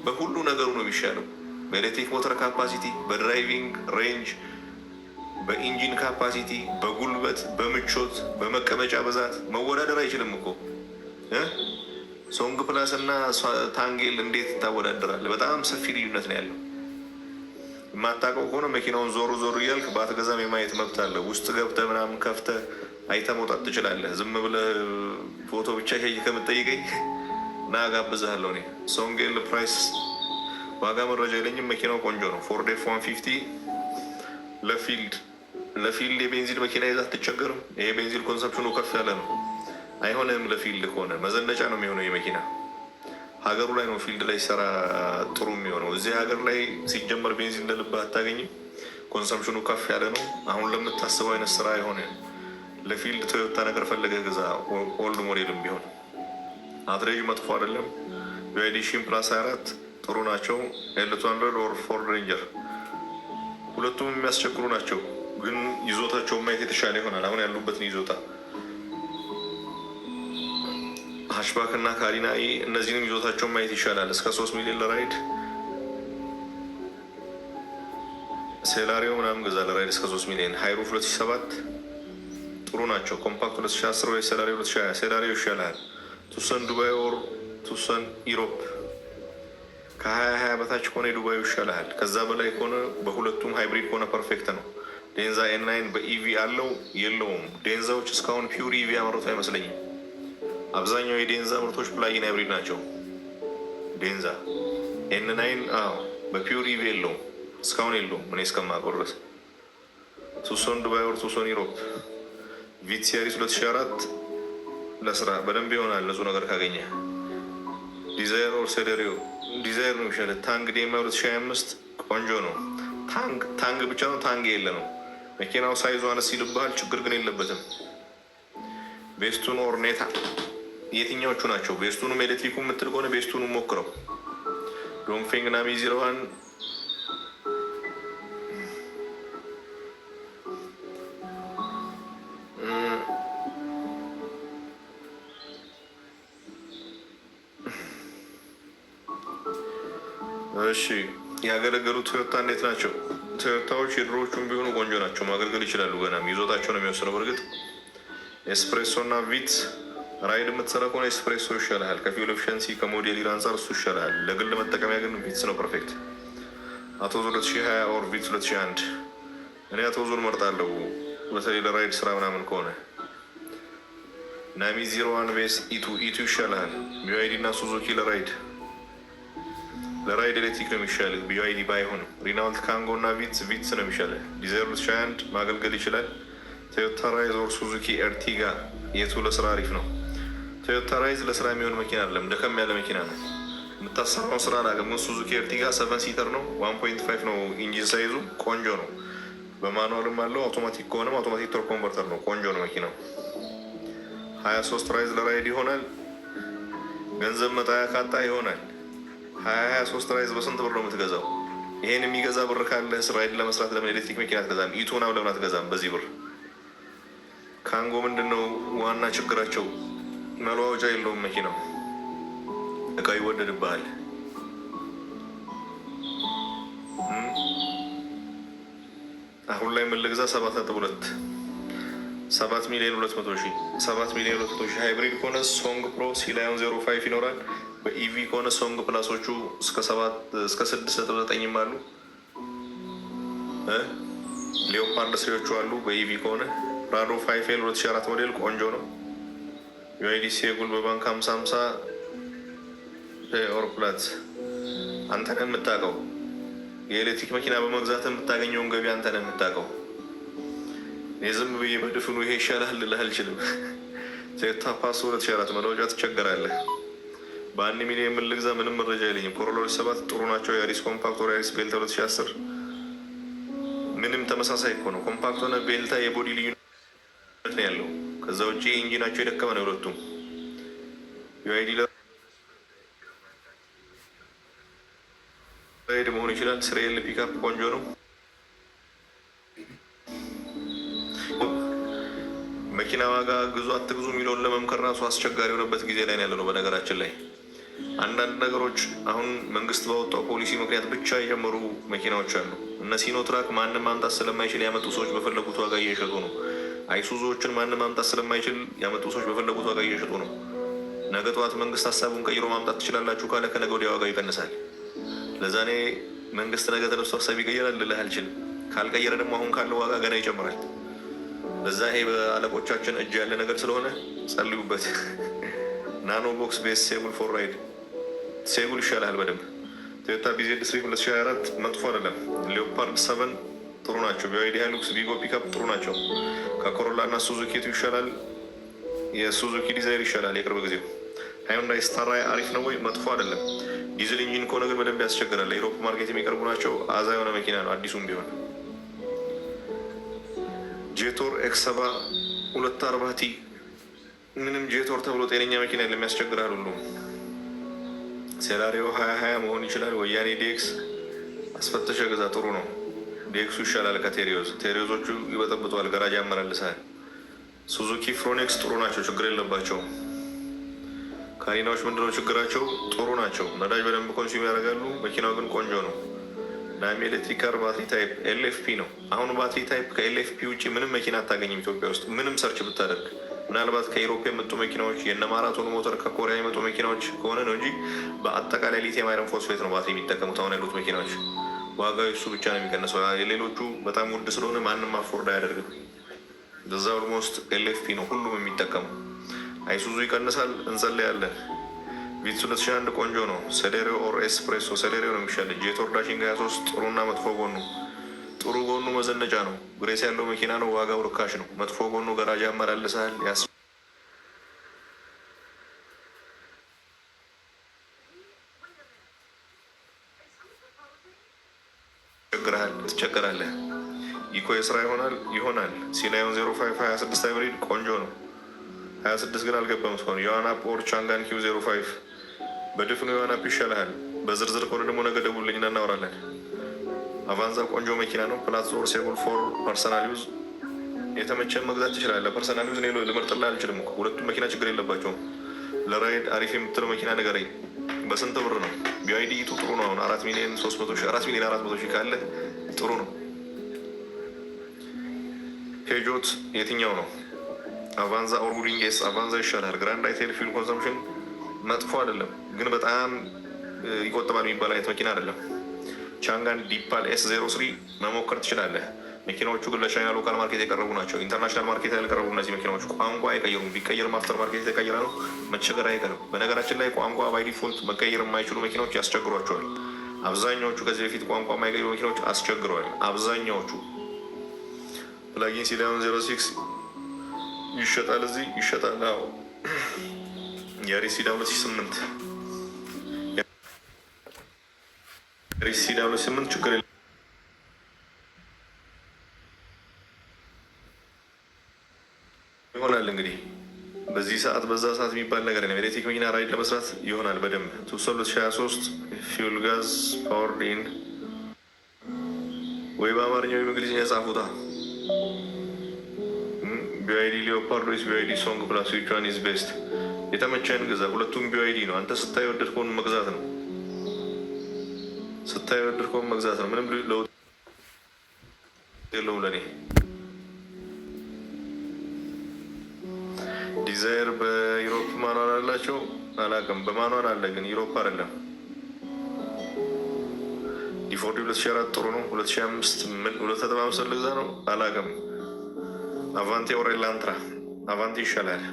በሁሉ ነገሩ ነው የሚሻለው። በኤሌክትሪክ ሞተር capacity፣ በ driving range፣ በ engine capacity፣ በጉልበት፣ በምቾት፣ በመቀመጫ ብዛት መወዳደር አይችልም እኮ። ሶንግ ፕላስ እና ታንግ L እንዴት ታወዳደራለህ? በጣም ሰፊ ልዩነት ነው ያለው። የማታውቀው ከሆነ መኪናውን ዞሩ ዞሩ እያልክ ባትገዛም የማየት መብት አለ። ውስጥ ገብተህ ምናምን ከፍተህ አይተህ መውጣት ትችላለህ። ዝም ብለህ ፎቶ ብቻ ሄይ ከምትጠይቀኝ ና ጋብዝሃለሁ። እኔ ሶንግ L price ዋጋ መረጃ የለኝም። መኪናው ቆንጆ ነው። ፎርድ F 150 ለ field የቤንዚን መኪና ይዛ አትቸገርም። ይሄ ቤንዚን consumption ኑ ከፍ ያለ ነው። አይሆንም። ለ field ከሆነ መዘነጫ ነው የሚሆነው የመኪና። ሀገሩ ላይ ነው field ላይ ሰራ ጥሩ የሚሆነው። እዚህ ሀገር ላይ ሲጀመር ቤንዚን እንደልብህ አታገኝም። Consumption ኑ ከፍ ያለ ነው። አሁን ለምታስበው አይነት ስራ አይሆንም። ለ field ቶዮታ ነገር ፈልገህ ግዛ፣ old model ም ቢሆን። አትሬጅ መጥፎ አይደለም። ቢዋይዲ ሺን ፕላስ 24 ጥሩ ናቸው። L 200 or ፎርድ ሬንጀር ሁለቱም የሚያስቸግሩ ናቸው፣ ግን ይዞታቸውን ማየት የተሻለ ይሆናል። አሁን ያሉበትን ይዞታ። Hatchback እና ካሪና እነዚህንም ይዞታቸውን ማየት ይሻላል። እስከ 3 ሚሊዮን ለ ride ሴላሪዮ ምናምን ገዛ ለ ride እስከ 3 ሚሊዮን። High roof 2007 ጥሩ ናቸው። Compact 2010 ወይ ሴላሪዮ 2020? ሴላሪዮ ይሻላል። ቱሰን ዱባይ or ቱሰን ኢሮፕ? ከ2020 በታች ከሆነ የዱባዩ ይሻልሃል። ከዛ በላይ ከሆነ በሁለቱም hybrid ከሆነ perfect ነው። ዴንዛ N9 በ EV አለው የለውም? ዴንዛዎች እስካሁን pure EV ያመረቱ አይመስለኝም። አብዛኛው የዴንዛ ምርቶች plug-in hybrid ናቸው። ዴንዛ N9 አዎ፣ በ pure EV የለውም፣ እስካሁን የለውም እኔ እስከማውቀው ድረስ። ቱሶን ዱባይ or ቱሶን ኢሮፕ? ቪትስ ያሪስ 2004 ለስራ በደንብ ይሆናል ንጹህ ነገር ካገኘ። ዲዛይር or ሴሌሪዮ? ዲዛይር ነው የሚሻለ። ታንግ ዲኤምአይ 2025 ቆንጆ ነው። ታንግ ታንግ ብቻ ነው፣ ታንግ L ነው። መኪናው size ኡ አነስ ይልብሃል፣ ችግር ግን የለበትም። ቤስቱን or ኔታ የትኛዎቹ ናቸው? ቤስቱንም ኤሌክትሪኩ የምትል ከሆነ ቤስቱን ሞክረው። ዶንግፌንግ ናሚ 01። እሺ፣ ያገለገሉ ቶዮታ እንዴት ናቸው? ቶዮታዎች የድሮዎቹም ቢሆኑ ቆንጆ ናቸው፣ ማገልገል ይችላሉ። ገናም ይዞታቸው ነው የሚወስነው። በእርግጥ ኤስፕሬሶ እና ቪትስ ride የምትሰራ ከሆነ ኤስፕሬሶ ይሻልሃል። ከ fuel efficiency ከ model year አንጻር እሱ ይሻልሃል። ለግል መጠቀሚያ ግን ቪትስ ነው perfect። አቶዝ 2020 or ቪትስ 2001። እኔ አቶዙን መርጣለሁ፣ በተለይ ለ ride ስራ ምናምን ከሆነ። ናሚ 01 vs E2። E2 ይሻልሃል። ቢዋይዲ እና ሱዙኪ ለ ride ኤሌክትሪክ ነው የሚሻል፣ ቢዋይዲ ባይሆንም። ሪናልት ካንጎ እና ቪትስ፣ ቪትስ ነው የሚሻለ። ዲዛይር 2021 ማገልገል ይችላል። ቶዮታ ራይዝ or ሱዙኪ ኤርቲጋ የቱ ለስራ አሪፍ ነው? ቶዮታ ራይዝ ለስራ የሚሆን መኪና አይደለም፣ ደከም ያለ መኪና ነው። የምታሰራውን ስራ አላውቅም፣ ግን ሱዙኪ ኤርቲጋ 7 seater ነው። 1.5 ነው engine size ኡ፣ ቆንጆ ነው። በ manual ም አለው፣ አውቶማቲክ ከሆነም automatic torque converter ነው። ቆንጆ ነው መኪናው። 23 ራይዝ ለ ride ይሆናል። ገንዘብ መጣያ ካጣ ይሆናል። 2023 ራይዝ በስንት ብር ነው የምትገዛው? ይሄን የሚገዛ ብር ካለ ride ለመስራት ለምን ኤሌክትሪክ መኪና አትገዛም? E2 ምናምን ለምን አትገዛም በዚህ ብር? ካንጎ ምንድን ነው ዋና ችግራቸው? መለዋወጫ የለውም መኪናው፣ እቃ ይወደድብሃል። አሁን ላይ ምን ልግዛ? 7.2፣ 7 ሚሊዮን 200 ሺህ፣ 7 ሚሊዮን 200 ሺህ። Hybrid ከሆነ ሶንግ ፕሮ ሲላዮን 05 ይኖራል። በ EV ከሆነ ሶንግ ፕላሶቹ እስከ 7፣ እስከ 6.9ም አሉ። ሊዮፓርድ three ዎቹ አሉ። በ EV ከሆነ ፕራዶ 5 L 2004 ሞዴል ቆንጆ ነው። ቢዋይዲ ሴጉል በባንክ 50 50 or ፕላት። አንተ ነህ የምታውቀው። የኤሌክትሪክ መኪና በመግዛት የምታገኘውን ገቢ አንተ ነህ የምታውቀው። እኔ ዝም ብዬ በድፍኑ ይሄ ይሻላል ልልህ አልችልም። ቶዮታ ፓሶ 2004 መለወጫ ትቸገራለህ። በ1 ሚሊዮን ምን ልግዛ? ምንም መረጃ የለኝም። ኮሮላ 7 ጥሩ ናቸው። ያሪስ ኮምፓክት or ያሪስ ቤልታ 2010። ምንም ተመሳሳይ እኮ ነው። ኮምፓክት ሆነ ቤልታ የ body ልዩነት ነው ያለው። ከዛ ውጭ engine ኣቸው የደከመ ነው ሁለቱም። ቢዋይዲ ride መሆን ይችላል። 3L pickup ቆንጆ ነው። መኪና ዋጋ ግዙ አትግዙ የሚለውን ለመምከር ራሱ አስቸጋሪ የሆነበት ጊዜ ላይ ያለ ነው። በነገራችን ላይ አንዳንድ ነገሮች አሁን መንግስት ባወጣው ፖሊሲ ምክንያት ብቻ የጨመሩ መኪናዎች አሉ። እነ ሲኖትራክ ማንም ማምጣት ስለማይችል ያመጡ ሰዎች በፈለጉት ዋጋ እየሸጡ ነው። አይሱዙዎችን ማንም ማምጣት ስለማይችል ያመጡ ሰዎች በፈለጉት ዋጋ እየሸጡ ነው። ነገ ጠዋት መንግስት ሀሳቡን ቀይሮ ማምጣት ትችላላችሁ ካለ ከነገ ወዲያ ዋጋው ይቀንሳል። ለዛ እኔ መንግስት ነገ ተነስቶ ሀሳብ ይቀይራል ልልህ አልችልም። ካልቀየረ ደግሞ አሁን ካለው ዋጋ ገና ይጨምራል። ለዛ ይሄ በአለቆቻችን እጅ ያለ ነገር ስለሆነ ጸልዩበት። ናኖ ቦክስ vs ሴጉል for ride፣ ሴጉል ይሻላል በደንብ። ቶዮታ ቢዜድ 3 2024 መጥፎ አይደለም። ሊዮፓርድ 7 ጥሩ ናቸው። ቢዋይዲ ሃይሉክስ፣ ቪጎ ፒክአፕ ጥሩ ናቸው። ከኮሮላ እና ሱዙኪ የቱ ይሻላል? የሱዙኪ ዲዛይር ይሻላል የቅርብ ጊዜው። ሃዩንዳይ ስታራይ አሪፍ ነው ወይ? መጥፎ አይደለም። Diesel engine ከሆነ ግን በደንብ ያስቸግራል። ለ Europe market የሚቀርቡ ናቸው። አዛ የሆነ መኪና ነው አዲሱም ቢሆን። ጄቶር X 7 240 T። ምንም ጄቶር ተብሎ ጤነኛ መኪና የለም፣ ያስቸግራል ሁሉም። ሴላሪዮ 2020 መሆን ይችላል። ወያኔ ዲኤክስ አስፈተሸ ግዛ፣ ጥሩ ነው። ዲኤክሱ ይሻላል ከቴሪዮዝ። ቴሪዮዞቹ ይበጠብጠዋል፣ ገራጅ ያመላልሳል። ሱዙኪ ፍሮኔክስ ጥሩ ናቸው፣ ችግር የለባቸውም። ካሪናዎች ምንድነው ችግራቸው? ጥሩ ናቸው፣ ነዳጅ በደንብ consume ያደርጋሉ። መኪናው ግን ቆንጆ ነው። ናሚ electric car battery type LFP ነው። አሁን battery type ከ LFP ውጭ ምንም መኪና አታገኝም ኢትዮጵያ ውስጥ ምንም search ብታደርግ። ምናልባት ከ Europe የመጡ መኪናዎች፣ የነ ማራቶን ሞተር ከኮሪያ የመጡ መኪናዎች ከሆነ ነው እንጂ በአጠቃላይ lithium iron phosphate ነው ባትሪ የሚጠቀሙት አሁን ያሉት መኪናዎች። ዋጋው እሱ ብቻ ነው የሚቀንሰው። የሌሎቹ በጣም ውድ ስለሆነ ማንም afford አያደርግም። በዛ almost LFP ነው ሁሉም የሚጠቀሙ። አይሱዙ ይቀንሳል፣ እንጸልያለን። ቪትስ 2001 ቆንጆ ነው። ሴሌሪዮ or ኤስፕሬሶ፣ ሴሌሪዮ ነው የሚሻል። ጄቶር ዳሽንግ 23 ጥሩና መጥፎ ጎኑ፣ ጥሩ ጎኑ መዘነጫ ነው፣ grace ያለው መኪና ነው፣ ዋጋው ርካሽ ነው። መጥፎ ጎኑ ገራጅ ያመላልሳል፣ ያስቸግርሃል፣ ትቸገራለህ። ኢኮ የስራ ይሆናል ይሆናል። ሲላዮን 05 26 hybrid ቆንጆ ነው። 26 ግን አልገባም እስካሁን። ዮሐን አፕ or ቻንጋን Q 05። በድፍኑ ዮሐን አፕ ይሻልሃል። በዝርዝር ከሆነ ደግሞ ነገ ደውልልኝና እናወራለን። አቫንዛ ቆንጆ መኪና ነው። ፕላትዝ or ሴጉል for personal use፣ የተመቸን መግዛት ትችላለህ። Personal use እኔ ልመርጥልህ አልችልም እኮ፣ ሁለቱም መኪና ችግር የለባቸውም። ለ ride አሪፍ የምትለው መኪና ንገረኝ። በስንት ብር ነው? BYD E2 ጥሩ ነው። አሁን 4 ሚሊዮን 300 ሺህ፣ 4 ሚሊዮን 400 ሺህ ካለ ጥሩ ነው። ፔጆት የትኛው ነው? አቫንዛ or Wuling S? አቫንዛ ይሻላል። Grand i10 fuel consumption መጥፎ አይደለም፣ ግን በጣም ይቆጥባል የሚባል አይነት መኪና አይደለም። Changan Deepal S03 መሞከር ትችላለህ። መኪናዎቹ ግን ለቻይና local market የቀረቡ ናቸው። International market ያልቀረቡ እነዚህ መኪናዎች ቋንቋ አይቀይሩም። ቢቀየርም after market የተቀየረ ነው፣ መቸገር አይቀርም። በነገራችን ላይ ቋንቋ by default መቀየር የማይችሉ መኪናዎች ያስቸግሯቸዋል። አብዛኛዎቹ ከዚህ በፊት ቋንቋ የማይቀይሩ መኪናዎች አስቸግረዋል። አብዛኛዎቹ። Plug-in Sealion 06 ይሸጣል፣ እዚህ ይሸጣል። አዎ፣ Yaris Sedan 2008፣ Yaris Sedan 2008 ችግር ይሆናል። እንግዲህ በዚህ ሰዓት በዛ ሰዓት የሚባል ነገር ነው። ኤሌክትሪክ መኪና ride ለመስራት ይሆናል በደንብ። Tucson 2023 fuel gas powered in ወይ በአማርኛ ወይ በእንግሊዝኛ ጻፉታ። BYD Leopard ወይስ BYD Song Plus, which one is best? የተመቸህን ግዛ። ሁለቱም BYD ነው። አንተ ስታይ የወደድከውን መግዛት ነው። ስታይ የወደድከውን መግዛት ነው። ምንም ለውጥ የለውም ለእኔ። Dzire በ Europe manual አላቸው፣ አላውቅም። በ manual አለ ግን Europe አይደለም። D4D 2004 ጥሩ ነው። 2005 ምን 2.5 ልግዛ ነው፣ አላውቅም። Avante or Elantra? Avante ይሻላል።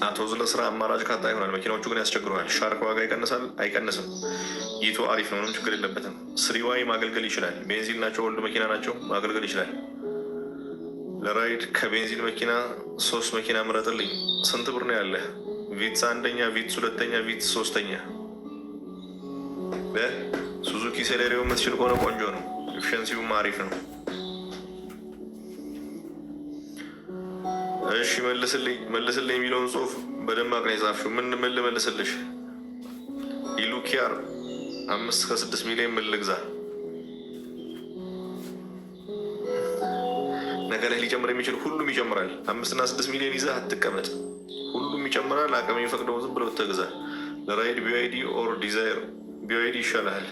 Atoz ለስራ አማራጭ ካጣ ይሆናል። መኪናዎቹ ግን ያስቸግረዋል። Shark ዋጋ ይቀንሳል አይቀንስም? E2 አሪፍ ነው፣ ምንም ችግር የለበትም። 3Y ማገልገል ይችላል። ቤንዚን ናቸው፣ old መኪና ናቸው፣ ማገልገል ይችላል። ለ ride ከቤንዚን መኪና ሶስት መኪና ምረጥልኝ። ስንት ብር ነው ያለህ? Vitz አንደኛ፣ Vitz ሁለተኛ፣ Vitz ሶስተኛ። Suzuki Celerio የምትችል ከሆነ ቆንጆ ነው። Efficiency ውም አሪፍ ነው። እሺ መልስልኝ፣ መልስልኝ የሚለውን ጽሁፍ በደማቅ ነው የጻፍሽው። ምን ምን ልመልስልሽ? ኢሉኪያር 5 ከ6 ሚሊዮን ምን ልግዛ? ነገ ላይ ሊጨምር የሚችል ሁሉም ይጨምራል። 5ና 6 ሚሊዮን ይዘህ አትቀመጥ። ሁሉም ይጨምራል። አቅም የሚፈቅደው ዝም ብለው ተግዛ። ለ ride BYD or Dzire? BYD ይሻላል።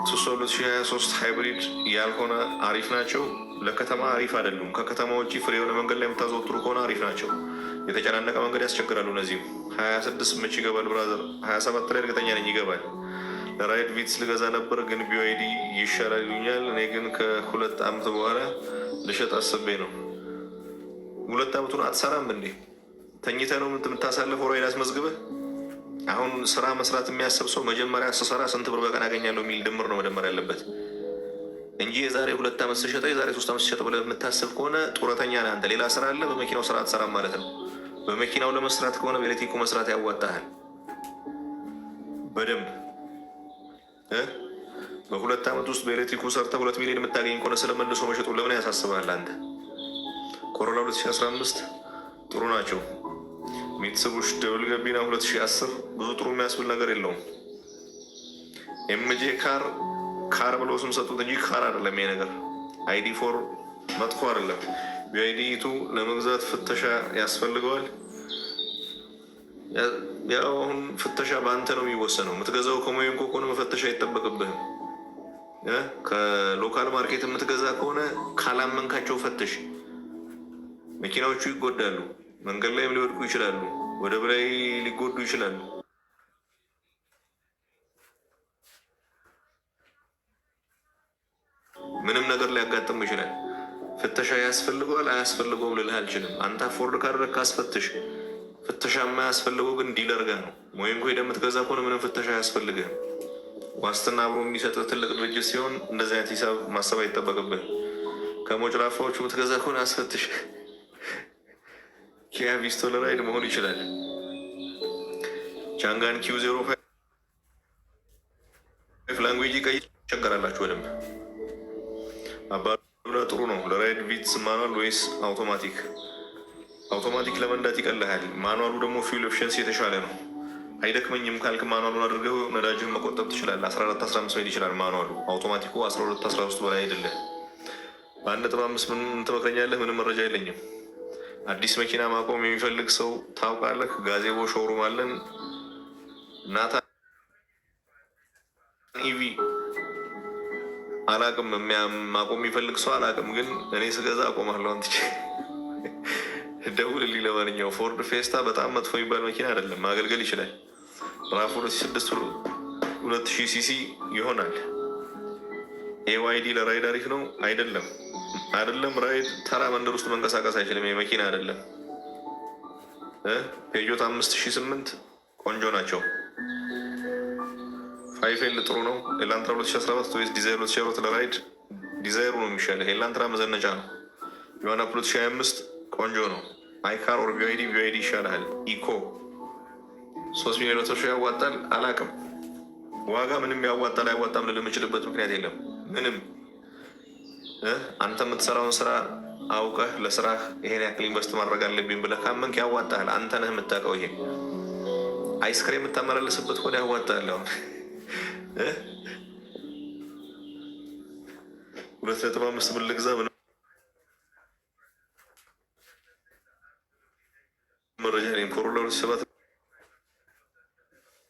Tucson 2023 hybrid ያልሆነ አሪፍ ናቸው። ለከተማ አሪፍ አይደሉም። ከከተማ ውጭ free የሆነ መንገድ ላይ የምታዘወትሩ ከሆነ አሪፍ ናቸው። የተጨናነቀ መንገድ ያስቸግራሉ። እነዚህም 26 መች ይገባል brother? 27 ላይ እርግጠኛ ነኝ ይገባል። ለ ride Vitz ልገዛ ነበር ግን BYD ይሻላል ይሉኛል። እኔ ግን ከ2 ዓመት በኋላ ልሸጥ አስቤ ነው። 2 ዓመቱን አትሰራም እንዴ? ተኝተህ ነው የምታሳልፈው? Ride አስመዝግበህ። አሁን ስራ መስራት የሚያስብ ሰው መጀመሪያ ስሰራ ስንት ብር በቀን አገኛለሁ የሚል ድምር ነው መደመር ያለበት እንጂ የዛሬ 2 ዓመት ስሸጠው፣ የዛሬ 3 ዓመት ስሸጠው ብለህ የምታስብ ከሆነ ጡረተኛ ነህ አንተ። ሌላ ስራ አለ፣ በመኪናው ስራ አትሰራም ማለት ነው። በመኪናው ለመስራት ከሆነ በኤሌክትሪኩ መስራት ያዋጣሃል በደንብ። በ2 ዓመት ውስጥ በኤሌክትሪኩ ሰርተህ 2 ሚሊዮን የምታገኝ ከሆነ ስለመልሶ መሸጡ ለምን ያሳስብሃል አንተ? Corolla 2015 ጥሩ ናቸው። Mitsubishi double ገቢና 2010 ብዙ ጥሩ የሚያስብል ነገር የለውም። MG car car ብለው ስም ሰጡት እንጂ car አይደለም ይሄ ነገር። ID4 መጥፎ አይደለም። BYD E2 ለመግዛት ፍተሻ ያስፈልገዋል። ያው አሁን ፍተሻ በአንተ ነው የሚወሰነው። የምትገዛው ከሞኤንኮ ከሆነ መፈተሻ አይጠበቅብህም። ከ local market የምትገዛ ከሆነ ካላመንካቸው ፈትሽ። መኪናዎቹ ይጎዳሉ። መንገድ ላይም ሊወድቁ ይችላሉ። ወደብ ላይ ሊጎዱ ይችላሉ። ምንም ነገር ሊያጋጥሙ ይችላል። ፍተሻ ያስፈልገዋል አያስፈልገውም ልልህ አልችልም። አንተ afford ካደረግክ አስፈትሽ። ፍተሻ የማያስፈልገው ግን dealer ጋ ነው። ሞኤንኮ ሄደህ የምትገዛ ከሆነ ምንም ፍተሻ አያስፈልግህም። ዋስትና አብሮ የሚሰጥ ትልቅ ድርጅት ሲሆን እንደዚህ አይነት ሂሳብ ማሰብ አይጠበቅብህም። ከሞጭላፋዎቹ የምትገዛ ከሆነ አስፈትሽ። Kia Visto ለ ride መሆን ይችላል። Changan Q05 language ቀይ ይቸገራላችሁ በደንብ። አባዱላ ጥሩ ነው ለ ride። Vitz manual ወይስ አውቶማቲክ? አውቶማቲክ ለመንዳት ይቀልሃል። Manual ኡ ደግሞ fuel efficiency የተሻለ ነው። አይደክመኝም ካልክ manual ኡን አድርገው ነዳጅህን መቆጠብ ትችላለህ። 14 15 መሄድ ይችላል manual ኡ። አውቶማቲኩ 12 13 በላይ አይደለም። በ1.5 ምን ትመክረኛለህ? ምንም መረጃ የለኝም። አዲስ መኪና ማቆም የሚፈልግ ሰው ታውቃለህ? ጋዜቦ showroom አለን። ናታ EV አላቅም። ማቆም የሚፈልግ ሰው አላቅም፣ ግን እኔ ስገዛ አቆማለሁ። አንተ ደውልልኝ። ለማንኛውም ፎርድ ፌስታ በጣም መጥፎ የሚባል መኪና አይደለም፣ ማገልገል ይችላል። RAV 2006 2000 ሲሲ ይሆናል። AYD ለ ride አሪፍ ነው አይደለም? አይደለም፣ ride ተራ መንደር ውስጥ መንቀሳቀስ አይችልም። የመኪና አይደለም። ፔጆት 5008 ቆንጆ ናቸው። five L ጥሩ ነው። ኤላንትራ 2017 ወይስ ዲዛይር 2024 ለ ride ዲዛይሩ ነው የሚሻለው። ኤላንትራ መዘነጫ ነው። ዮሐና 2025 ቆንጆ ነው። iCar or BYD፣ BYD ይሻላል። Eco 3 ሚሊዮን 100 ሺህ ያዋጣል? አላቅም። ዋጋ ምንም ያዋጣል አያዋጣም ልል የምችልበት ምክንያት የለም። ምንም አንተ የምትሰራውን ስራ አውቀህ ለስራህ ይሄን ያክል invest ማድረግ አለብኝ ብለህ ካመንክ ያዋጣል። አንተ ነህ የምታውቀው። ይሄ አይስክሬም የምታመላለስበት ከሆነ ያዋጣል። አሁን 2.5 ብር ልግዛ? ምንም መረጃ ኮሮላ 2007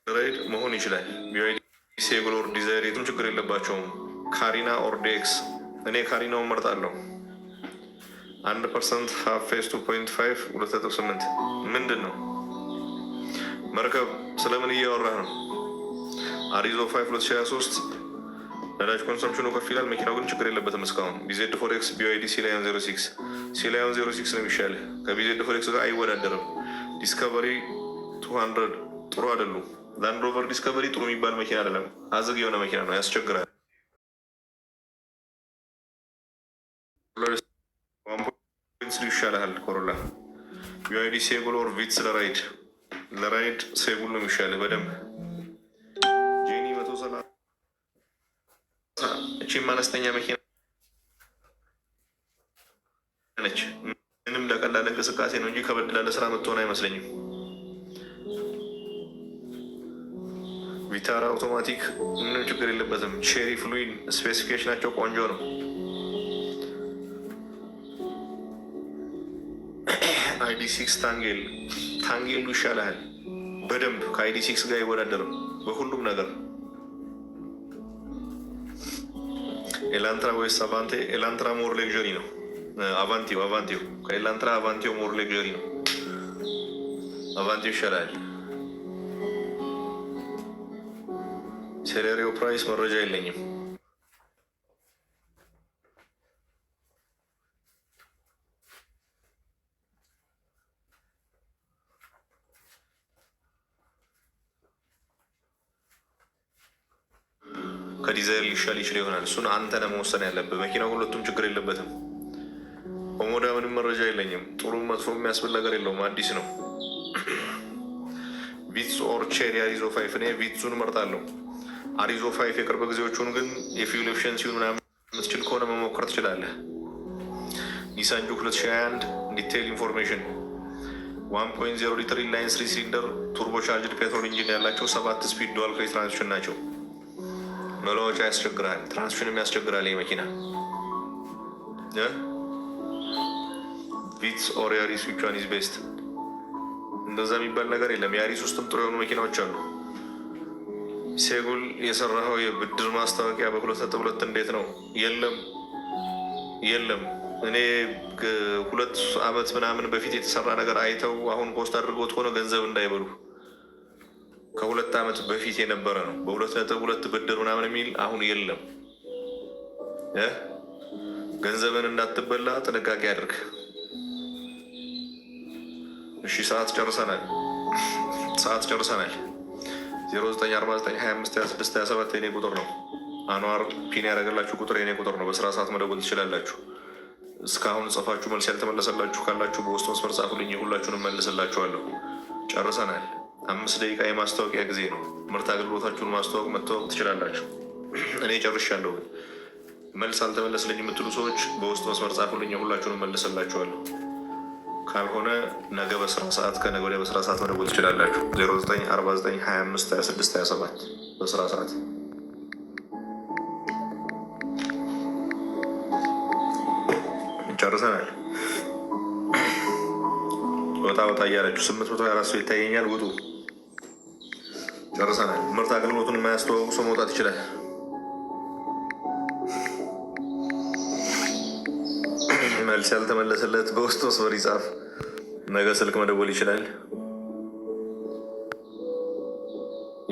ride መሆን ይችላል። BYD Seagull or ዲዛይር የቱም ችግር የለባቸውም። ካሪና or DX፣ እኔ ካሪናውን መርጣለሁ። 1% half phase 2.5 2.8 ምንድን ነው? መርከብ ስለምን እያወራህ ነው? Arrizo 5 2023 ነዳጅ consumption ኑ ከፍ ይላል። መኪናው ግን ችግር የለበትም እስካሁን። bZ4X፣ BYD Sealion 06፣ Sealion 06 ነው የሚሻልህ። ከ bZ4X ጋር አይወዳደርም። Discovery 200 ጥሩ አይደሉም። Land Rover Discovery ጥሩ የሚባል መኪና አይደለም። አዝግ የሆነ መኪና ነው፣ ያስቸግራል። ይሻልሃል ኮሮላ። BYD Seagull or Vitz ለ ride፣ ለ ride Seagull ነው የሚሻልህ በደንብ። Jenny 130፣ እቺም አነስተኛ መኪና ነች። ምንም ለቀላል እንቅስቃሴ ነው እንጂ ከበድ ላለ ስራ የምትሆን አይመስለኝም። Vitara automatic ምንም ችግር የለበትም። Chery Fulwin specification ኣቸው ቆንጆ ነው። ID 6 Tangle፣ Tangle ኡ ይሻልሃል በደንብ፣ ከ ID 6 ጋር አይወዳደርም በሁሉም ነገር። Elantra ወይስ Avante? Elantra more luxury ነው። Avante ው፣ Avante ው ከ Elantra Avante ው more luxury ነው። Avante ው ይሻላል። Celerio price መረጃ የለኝም። ከዲዛይር ሊሻል ይችል ይሆናል። እሱን አንተ ነህ መወሰን ያለብህ። መኪናው ሁለቱም ችግር የለበትም። Omoda ምንም መረጃ የለኝም። ጥሩ መጥፎ የሚያስብል ነገር የለውም። አዲስ ነው። Vitz or Chery Arrizo 5፣ እኔ ቪትሱን እመርጣለሁ። Arrizo 5 የቅርብ ጊዜዎቹን ግን የ fuel efficiency ውን ምናምን የምትችል ከሆነ መሞከር ትችላለህ። Nissan Juke 2021 detail information፣ 1.0 ሊትር inline 3 cylinder turbo charged petrol engine ያላቸው ሰባት speed dual clutch transmission ናቸው። መለዋወጫ ያስቸግራል፣ transmission ም ያስቸግራል። ይህ መኪና Vitz or Yaris, which one is best? እንደዛ የሚባል ነገር የለም። Yaris ውስጥም ጥሩ የሆኑ መኪናዎች አሉ። Seagull የሰራኸው የብድር ማስታወቂያ በ2.2 እንዴት ነው? የለም የለም። እኔ 2 አመት ምናምን በፊት የተሰራ ነገር አይተው አሁን post አድርገውት ሆነ ገንዘብ እንዳይበሉ፣ ከ2 ዓመት በፊት የነበረ ነው። በ2.2 ብድር ምናምን የሚል አሁን የለም። ገንዘብን እንዳትበላ ጥንቃቄ አድርግ። እሺ ሰዓት ጨርሰናል። ሰዓት ጨርሰናል። 0949252627 የኔ ቁጥር ነው። አንዋር pin ያደረገላችሁ ቁጥር የኔ ቁጥር ነው። በስራ ሰዓት መደወል ትችላላችሁ። እስካሁን ጽፋችሁ መልስ ያልተመለሰላችሁ ካላችሁ በውስጥ መስመር ጻፉልኝ፣ ሁላችሁንም መልስላችኋለሁ። ጨርሰናል። 5 ደቂቃ የማስታወቂያ ጊዜ ነው። ምርት አገልግሎታችሁን ማስተዋወቅ መተዋወቅ ትችላላችሁ። እኔ ጨርሻለሁ። ግን መልስ አልተመለስልኝ የምትሉ ሰዎች በውስጥ መስመር ጻፉልኝ፣ ሁላችሁንም መልስላችኋለሁ። ካልሆነ ነገ በስራ ሰዓት፣ ከነገ ወዲያ በስራ ሰዓት መደወል ትችላላችሁ። 0949252627 በስራ ሰዓት ጨርሰናል። ወጣ ወጣ እያላችሁ 824 ሰው ይታየኛል። ውጡ። ጨርሰናል። ምርት አገልግሎቱን የማያስተዋውቅ ሰው መውጣት ይችላል። መልስ ያልተመለሰለት በውስጥ መስመር ይጻፍ። ነገ ስልክ መደወል ይችላል።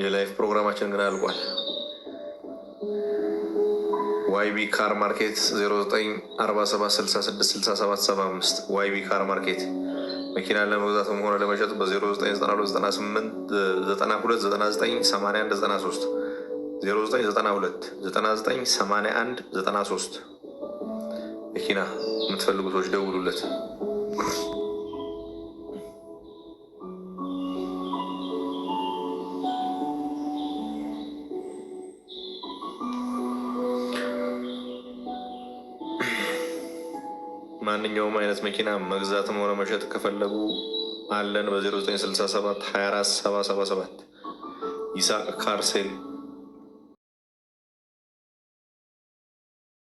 የ live ፕሮግራማችን ግን አልቋል። YB Car Market 0947666775። YB Car Market መኪና ለመግዛትም ሆነ ለመሸጥ በ09929892998193፣ 0992998193 መኪና የምትፈልጉ ሰዎች ደውሉለት። ማንኛውም አይነት መኪና መግዛትም ሆነ መሸጥ ከፈለጉ አለን በ0967 24777። ይሳቅ Car Sale።